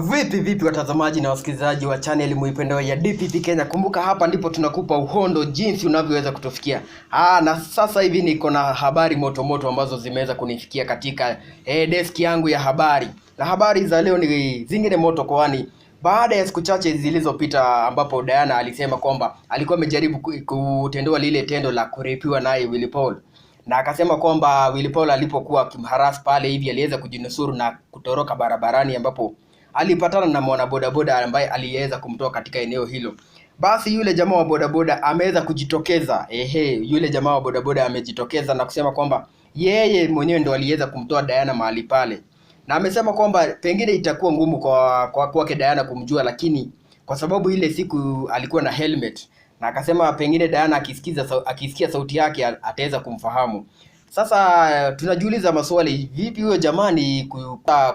Vipi vipi watazamaji na wasikilizaji wa channel muipendao ya DPP Kenya. Kumbuka hapa ndipo tunakupa uhondo jinsi unavyoweza kutufikia. Na sasa hivi niko na habari moto moto ambazo zimeweza kunifikia katika deski yangu ya habari. Na habari za leo ni zingine moto, kwani baada ya siku chache zilizopita ambapo Diana alisema kwamba alikuwa amejaribu kutendewa lile tendo la kurepiwa naye Willy Paul, na akasema kwamba Willy Paul alipokuwa akimharass pale hivi aliweza kujinusuru na kutoroka barabarani, ambapo alipatana na mwanabodaboda ambaye aliweza kumtoa katika eneo hilo. Basi yule jamaa wa bodaboda ameweza kujitokeza. Ehe, yule jamaa wa bodaboda amejitokeza na kusema kwamba yeye mwenyewe ndo aliweza kumtoa Diana mahali pale, na amesema kwamba pengine itakuwa ngumu kwa kwake Diana kumjua, lakini kwa sababu ile siku alikuwa na helmet, na akasema pengine Diana akisikia sauti yake ataweza kumfahamu. Sasa tunajiuliza maswali, vipi huyo jamani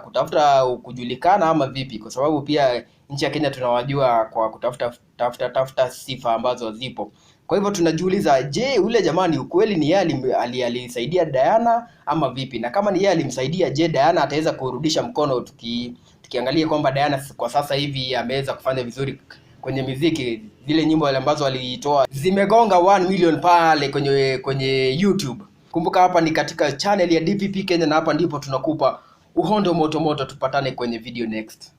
kutafuta kujulikana ama vipi? Kwa sababu pia nchi ya Kenya tunawajua kwa kutafuta tafuta tafuta sifa ambazo zipo. Kwa hivyo tunajiuliza, je, yule jamani ukweli ni yeye alisaidia Diana ama vipi? Na kama ni yeye alimsaidia, je, Diana ataweza kurudisha mkono? Tukiangalia kwamba Diana kwa sasa hivi ameweza kufanya vizuri kwenye miziki, zile nyimbo ambazo alitoa zimegonga 1 million pale kwenye YouTube. Kumbuka hapa ni katika channel ya DPP Kenya, na hapa ndipo tunakupa uhondo moto moto. Tupatane kwenye video next.